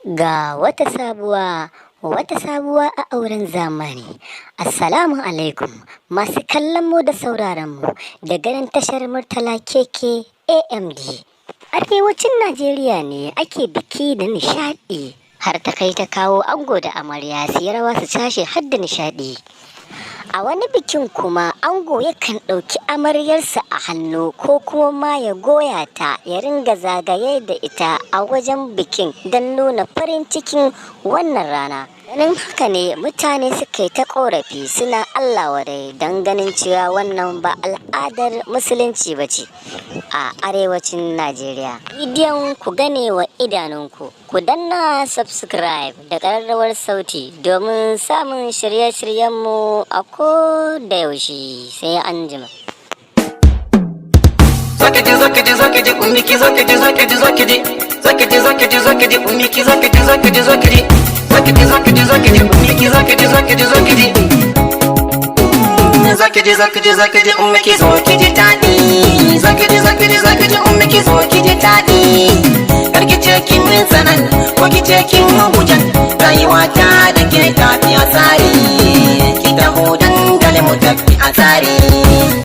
Ga wata sabuwa a auren zamani. Assalamu alaikum masu kallon mu da sauraron mu da ganin tashar Murtala KK AMD. Arewacin Najeriya ne ake biki da nishaɗi har ta kai ta kawo ango da amarya su yi rawa su cashe har da nishaɗi. A wani bikin kuma ango yakan ɗauki amaryarsa a hannu ko kuma ma ya goya ta ya ringa zagaye da ita a wajen bikin don nuna farin cikin wannan rana. Ganin haka ne mutane suka yi ta ƙorafi suna Allah wadai don ganin cewa wannan ba al'adar Musulunci ba ce a arewacin Najeriya. Bidiyon ku gane wa idanunku, ku danna subscribe da ƙararrawar sauti domin samun shirye-shiryenmu a ko da yaushe. Sai anjima. Zokiji, zokiji, zokiji, ummiki, zokiji, zokiji, zokiji, zokiji, zokiji, zokiji, ummiki, zokiji, zokiji, zokiji, zokiji, zokiji, zokiji, ummiki, zokiji, zokiji, zokiji, zokiji, zokiji, zokiji, ummiki, zokiji taɗi, zokiji, zokiji, zokiji, ummiki, zokiji taɗi. Karki ce kin min sanan ko ki ce kin min hujan, rayuwa ta da ke tafi a tsari, ki taho dandali mu tafi a tsari.